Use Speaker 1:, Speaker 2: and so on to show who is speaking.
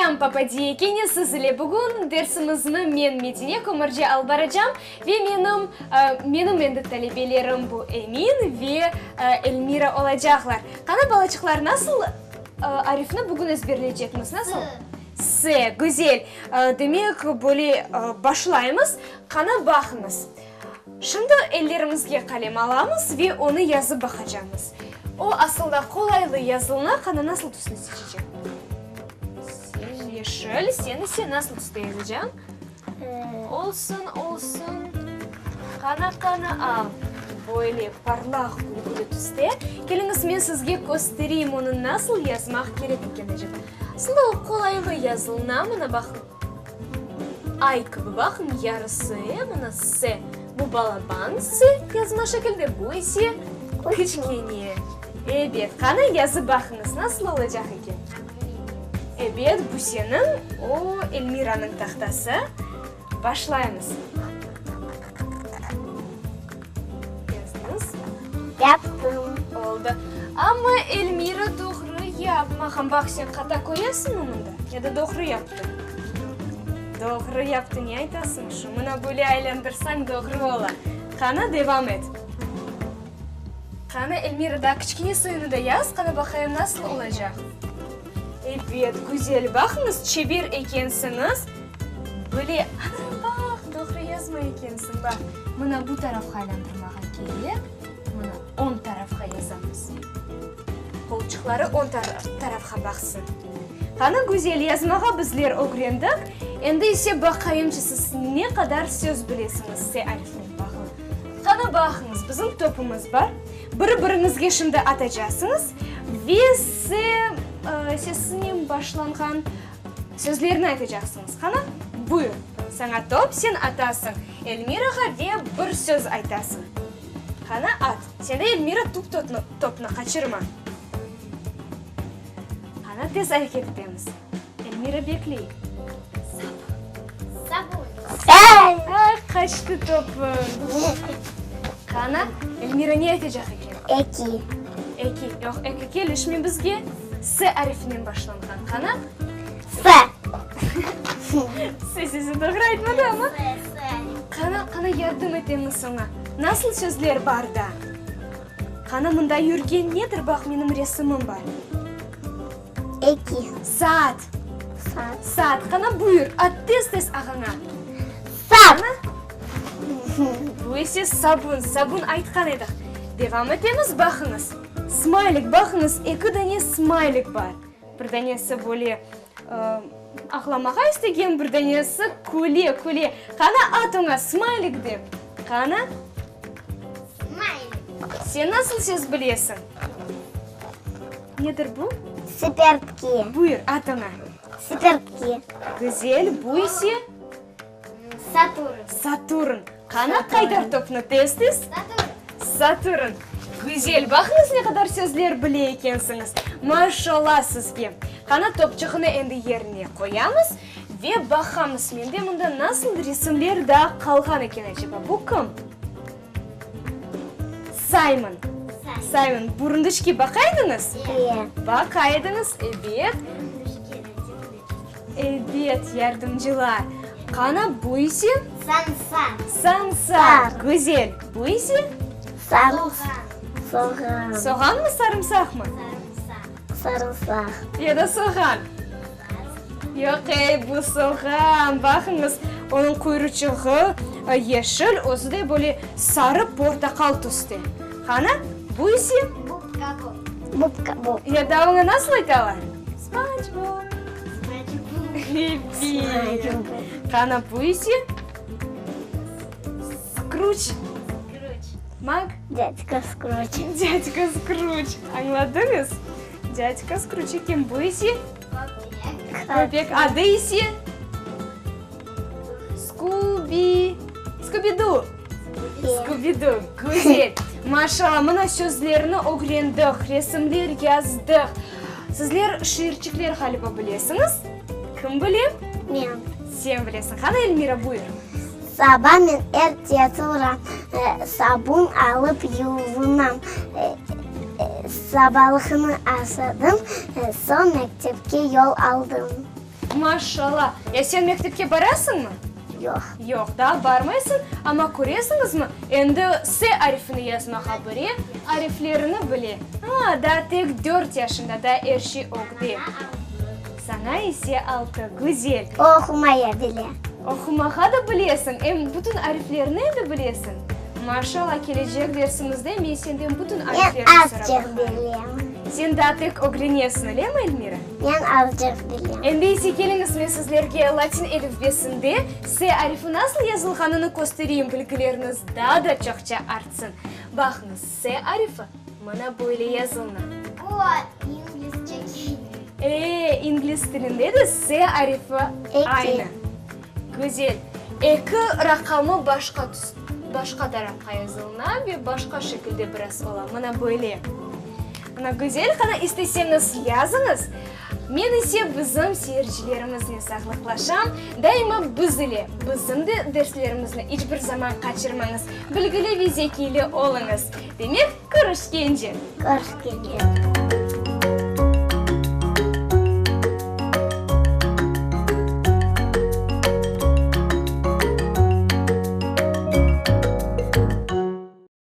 Speaker 1: Selâm, Papadiye! Kene siz ile bugün dersimizni men, Medine Kömürci, alıp baracam ve menim, menim endi talebelerim bu Emin ve Elmira olacaqlar. Qana, balaçıqlar, nasıl arifni bugün ezberleycekmiz, nasıl? S. Güzel. Demek, böyle başlaymız. Qana, baqıñız. Şimdi ellerimizge qalem alamız ve onı yazıp baqacamız. O, asılda qolaylı yazılına, qana nasıl tüsni seçeceñ? Sen yeşil, sen ise nasıl tüste yazacañ? Olsun, olsun. Qana, qana, al. Böyle parlaq gülgülü tüste. Keliñiz, men sizge köstereyim onı nasıl yazmaq kerek eken acaba. Aslında o qolaylı yazılına, mına baqıñ. Ay kibi, baqıñ, yarısı, e, mına S. Bu balaban S yazma şekilde, bu ise kiçkene. Ebet, qana yazıp baqıñız, nasıl olacaq eken? Ebet, bu seniñ, o Elmiranıñ tahtası. Başlaymız. Yazdıñız?
Speaker 2: Yaptım.
Speaker 1: Oldı. Amma Elmira doğru yapmağan. Baq, sen qata köresiñmi mında? Ya da doğru yaptı? Doğru yaptı. Ne aytasıñ şu? Mına böyle aylandırsañ doğru ola. Qana, devam et. Qana, Elmira, daa kiçkene soyunı da yaz, qana baqayım nasıl olacaq. Ebet, güzel. Baqıñız, çeber ekensiñiz. Böyle, ana, baq, doğru yazmay ekensiñ, baq. Mına bu tarafqa aylandırmağa kerek. Mına, oñ tarafqa yazamız. Qolçıqları oñ tarafqa baqsın. Qana, güzel, yazmağa bizler ögrendik. Endi ise baqayımçı, siz ne qadar söz bilesiñiz, S arifinen bağlı. Qana, baqıñız, bizim topumız bar. Biri-biriñizge şimdi atacasıñız ve S sesinen başlanğan sözlerni aytacaqsıñız. Qana, buyur, saña top, sen atasıñ Elmirağa ve bir söz aytasıñ. Qana, at. Sen de, Elmira, tup topnı, qaçırma. Qana, tez areket etemiz. Elmira bekley.
Speaker 2: Sabun.
Speaker 1: Ay, qaçtı topum. Qana, Elmira ne aytacaq eken?
Speaker 2: Eki.
Speaker 1: Eki. Yoq, eki kelişmey bizge. S arifinen başlanğan. Qana?
Speaker 2: S.
Speaker 1: S sesi doğru aytmadı amma.
Speaker 2: S, S arifi.
Speaker 1: Qana, qana, yardım etemiz oña. Nasıl sözler bar da? Qana, mında yürgen nedir? Baq, menim resimim bar.
Speaker 2: Eki.
Speaker 1: Saat.
Speaker 2: Saat.
Speaker 1: Saat. Qana, buyur, at tez-tez ağaña.
Speaker 2: Saat.
Speaker 1: Bu ise sabun. Sabun aytqan edik. Devam etemiz, baqıñız. Smaylik, baqıñız, eki dane smaylik bar. Bir danesi böyle ağlamağa istegen, bir danesi küle, küle. Qana, at oña smaylik dep. Qana?
Speaker 2: Smaylik.
Speaker 1: Sen nasıl söz bilesiñ? Nedir bu?
Speaker 2: Sipertki.
Speaker 1: Buyur, at oña.
Speaker 2: Sipertki.
Speaker 1: Güzel, bu ise?
Speaker 2: Saturn.
Speaker 1: Saturn. Qana, qaytar topnı tez-tez.
Speaker 2: Saturn.
Speaker 1: Saturn. Güzel, baqıñız ne qadar sözler bile ekensiñiz. Maşallah sizge. Qana, topçuqnı endi yerine qoyamız ve baqamız, mende mında nasıl resimler daa qalğan eken aceba? Bu kim? Saymon. Saymon. Burundışki baqa ediñiz?
Speaker 2: Ye.
Speaker 1: Baqa ediñiz, ebet. Ebet, yardımcılar. Qana, bu ise?
Speaker 2: Sansa.
Speaker 1: Sansa. Güzel. Bu ise?
Speaker 2: Soğan. Soğan.
Speaker 1: Soğanmı, sarımsaqmı?
Speaker 2: Sarımsaq. Sarımsaq.
Speaker 1: Ya da soğan? Yoq, ey, bu soğan. Baqıñız, onıñ quyruçığı yeşil, özü de böyle sarı portaqal tüste. Qana, bu ise?
Speaker 2: Bubka Bob. Bubka Bob.
Speaker 1: Ya da oña nasıl aytalar? Sponge Bob. Ebet. Qana, bu ise? Skruç.
Speaker 2: Skruç.
Speaker 1: Mak?
Speaker 2: Dâdka Skruç.
Speaker 1: Dâdka Skruç. Añladıñız? Dâdka Skruç eken, bu ise?
Speaker 2: Köpek.
Speaker 1: Köpek. Adı ise? Skubi. Skubi-Du. Skubi-Du. Güzel. Maşallah, mına sözlerni ögrendik, resimler yazdıq. Sizler şiirçikler ğaliba bilesiñiz? Kim bile?
Speaker 2: Men.
Speaker 1: Sen bilesiñ. Qani, Elmira, buyur.
Speaker 2: Saba men erte turam, sabun alıp yuvunam. Sabalıqnı aşadım, soñ mektepke yol aldım.
Speaker 1: Maşallah! Ya sen mektepke barasıñmı?
Speaker 2: Yoq.
Speaker 1: Yoq, daa barmaysıñ, amma köresiñizmi, endi S arifini yazmağa bile, ariflerini bile. A, daa tek dört yaşında, daa er şey ögde. Saña ise altı. Güzel.
Speaker 2: Oqumaya bile.
Speaker 1: Oqumağa da bilesiñ, em bütün ariflerni endi bilesiñ. Maşallah, kelecek dersimizde men senden bütün ariflerni
Speaker 2: Men
Speaker 1: sorap
Speaker 2: azcıq
Speaker 1: baqarım.
Speaker 2: bilem.
Speaker 1: Sen daa tek ögrenesiñ, öylemi, Elmira?
Speaker 2: Men azcıq bilem.
Speaker 1: Endi ise keliñiz, men sizlerge latin elifbesinde S arifi nasıl yazılğanını köstereyim, bilgileriñiz daa da çoqça artsın. Baqıñız, S arifi mına böyle yazılına.
Speaker 2: Bu inglizce
Speaker 1: E, ingliz tilinde de S arifi aynı. Güzel. Eki raqamı başqa tüs, başqa tarafqa yazılına ve başqa şekilde biraz ola. Mına böyle. Mına güzel. Qana, isteseñiz yazıñız. Men ise bizim seyircilerimiznen sağlıqlaşam. Daima biz ile, bizim de derslerimizni iç bir zaman qaçırmañız. Bilgili ve zekiyli oluñız. Demek, körüşkence!
Speaker 2: Körüşkence!